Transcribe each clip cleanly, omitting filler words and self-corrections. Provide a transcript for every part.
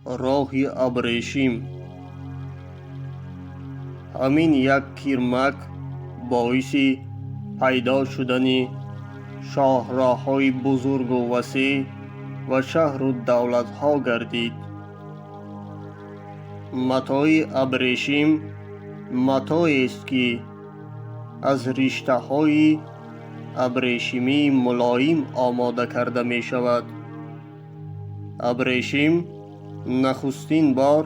Роҳи абрешим. Ҳамин як кирмак боиси пайдо шудани шоҳроҳҳои бузургу васеъ ва шаҳру давлатҳо гардид. Матои абрешим матоест, ки аз риштаҳои абрешимии мулоим омода карда мешавад. Абрешим нахустин бор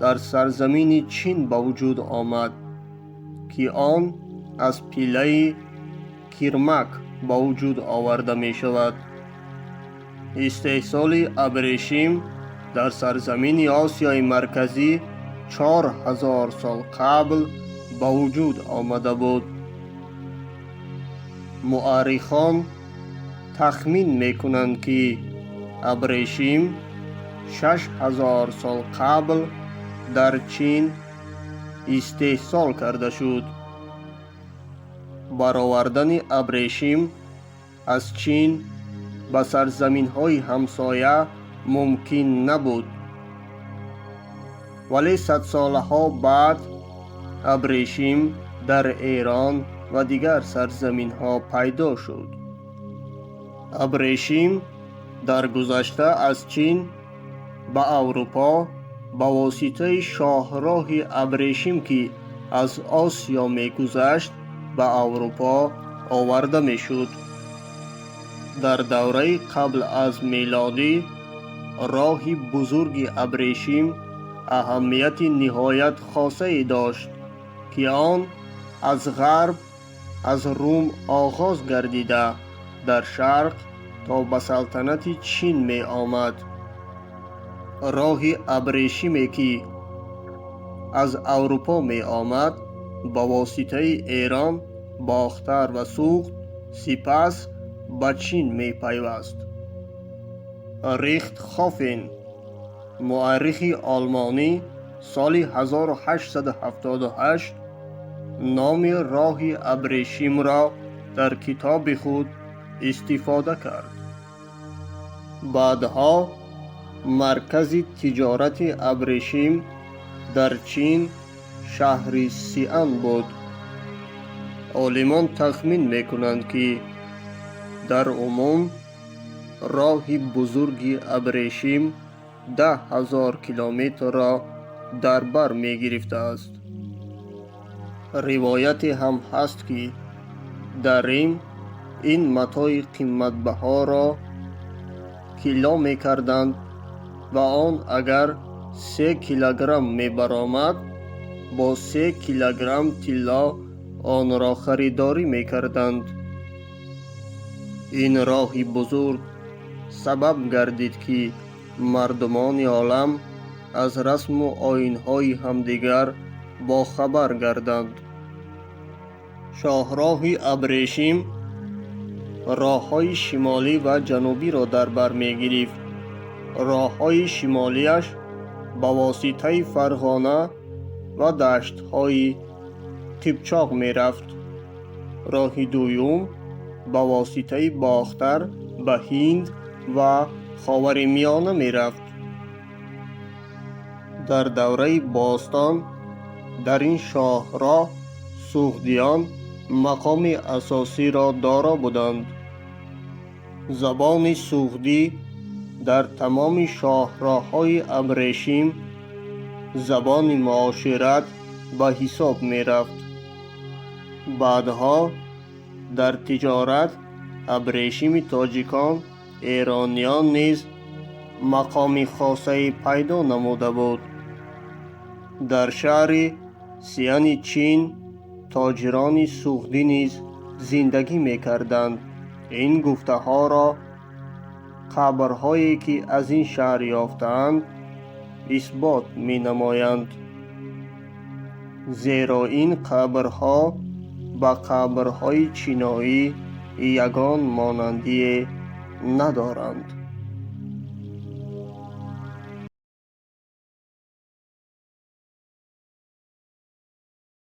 дар сарзамини Чин ба вуҷуд омад, ки он аз пилаи кирмак ба вуҷуд оварда мешавад. Истеҳсоли абрешим дар сарзамини Осиёи Марказӣ 4000 сол қабл ба вуҷуд омада буд. Муаррихон тахмин мекунанд, ки абрешим 6000 сол қабл дар Чин истеҳсол карда шуд. Баровардани абрешим аз Чин ба сарзаминҳои ҳамсоя мумкин набуд, вале садсолаҳо баъд абрешим дар Эрон ва дигар сарзаминҳо пайдо шуд. Абрешим дар гузашта аз Чин ба Аврупо ба воситаи шоҳроҳи абрешим, ки аз Осиё мегузашт, ба Аврупо оварда мешуд. Дар давраи қабл аз мелодӣ роҳи бузурги абрешим аҳамияти ниҳоят хосае дошт, ки он аз ғарб аз Рум оғоз гардида, дар шарқ то ба салтанати Чин меомад. Роҳи абрешиме, ки аз Аврупо меомад, ба воситаи Эрон, Бохтар ва Суғд, сипас ба Чин мепайваст. Рихтхофен, муаррихи олмонӣ, соли 1878 номи роҳи абрешимро дар китоби худ истифода кард. Баъдҳо маркази тиҷорати абрешим дар Чин шаҳри Сиан буд. Олимон тахмин мекунанд, ки дар умум роҳи бузурги абрешим 10 000 километрро дар бар мегирифтааст. Ривояте ҳам ҳаст, ки дар Рим ин матои қиматбаҳоро кило мекарданд ва он агар 3 килограмм мебаромад, бо 3 килограмм тилло онро харидорӣ мекарданд. Ин роҳи бузург сабаб гардид, ки мардумони олам аз расму оинҳои ҳамдигар бохабар гарданд. Шоҳроҳи абрешим роҳҳои шимолӣ ва ҷанубиро дар бар мегирифт. Роҳҳои шимолиаш ба воситаи Фарғона ва даштҳои Қипчоқ мерафт. Роҳи дуюм ба воситаи Бохтар ба Ҳинд ва Ховари Миёна мерафт. Дар давраи бостон дар ин шоҳроҳ суғдиён мақоми асосиро доро буданд. Забони суғдӣ дар тамоми шоҳроҳҳои абрешим забони муошират ба ҳисоб мерафт. Баъдҳо дар тиҷорат абрешими тоҷикон, эрониён низ мақоми хосае пайдо намуда буд. Дар шаҳри Сиани Чин тоҷирони суғдӣ низ зиндагӣ мекарданд. Ин гуфтаҳоро қабрҳое, ки аз ин шаҳр ёфтаанд, исбот менамоянд, зеро ин қабрҳо ба қабрҳои чиноӣ ягон монандие надоранд.